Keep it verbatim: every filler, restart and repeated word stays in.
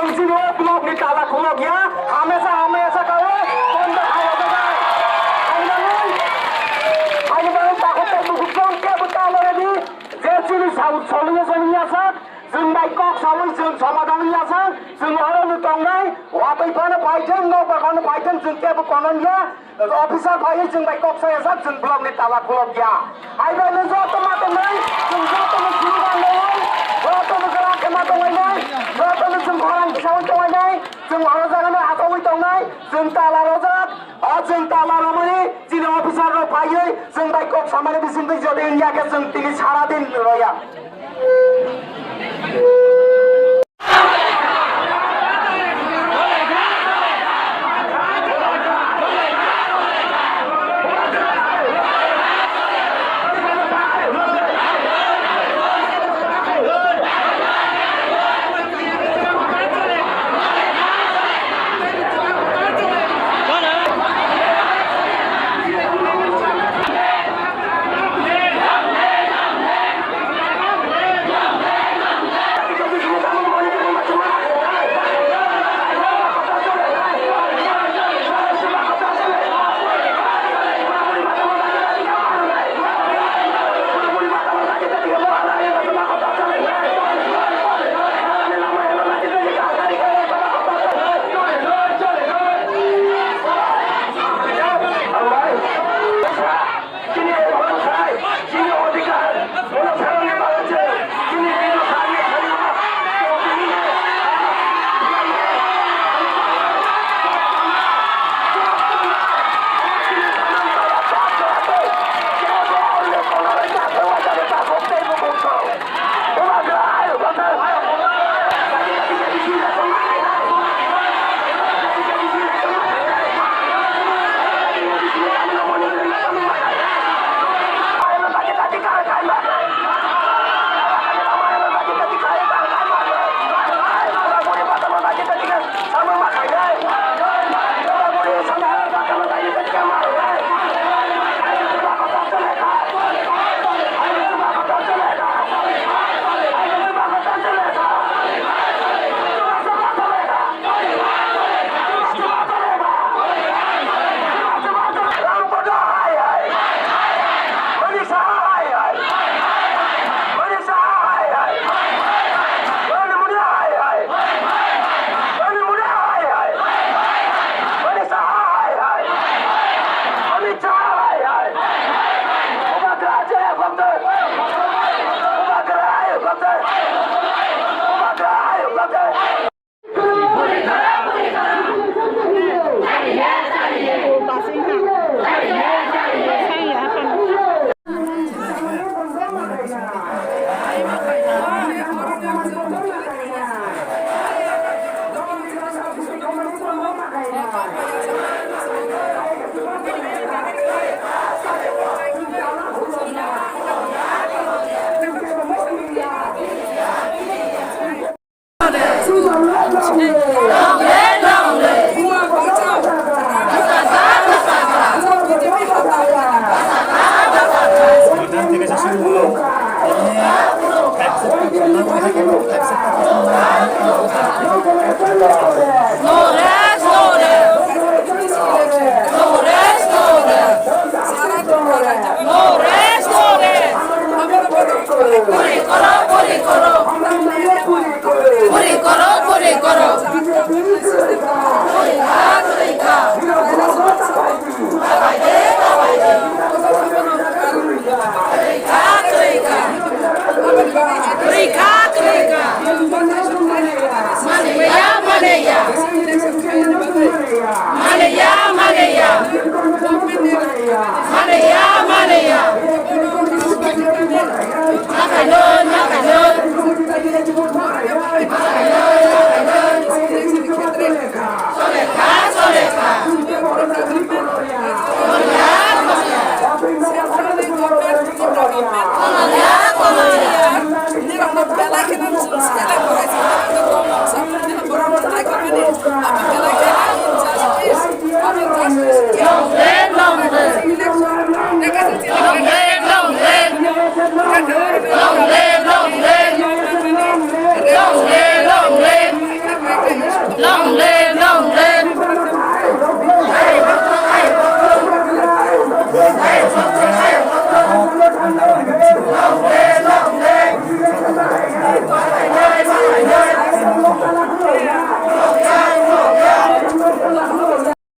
Chini o block ni tala khulok ya, hamesa hamesa kawe, bondo khayo jaga. Ani bagwi, ani bagwi takhuk tei bukhuk chwng kebo ta loredi, je chini saut soliyo jani yasa, chwng bai kok sawi chwng somadhan yasa, chwng oro no tongnai, watwi phano phaithwng, nokbar phano phaithwng, chwng kebo konon ya. Officer phaiwi chwng bai kok sayajak, chwng block ni tala khulok ya. Hai bai no joto ma tongnai, chwng joto no suru rang nai, joto no kwrak khe ma tongnai, joto no chwng khorang kisawi tongnai, chwng oro jaga no achawi tongnai, chwng tala rojak, o chwng tala romani chini officer rok phaiwi chwng bai kok samani bisingtwi jodi wngya khe chwng tini sara din roya. Puri koro, puri koro. Puri koro, puri koro. Puri kha, puri kha. Puri kha, puri kha. Puri kha, puri kha. Manliya, manliya. Manliya, manliya. Manliya, manliya.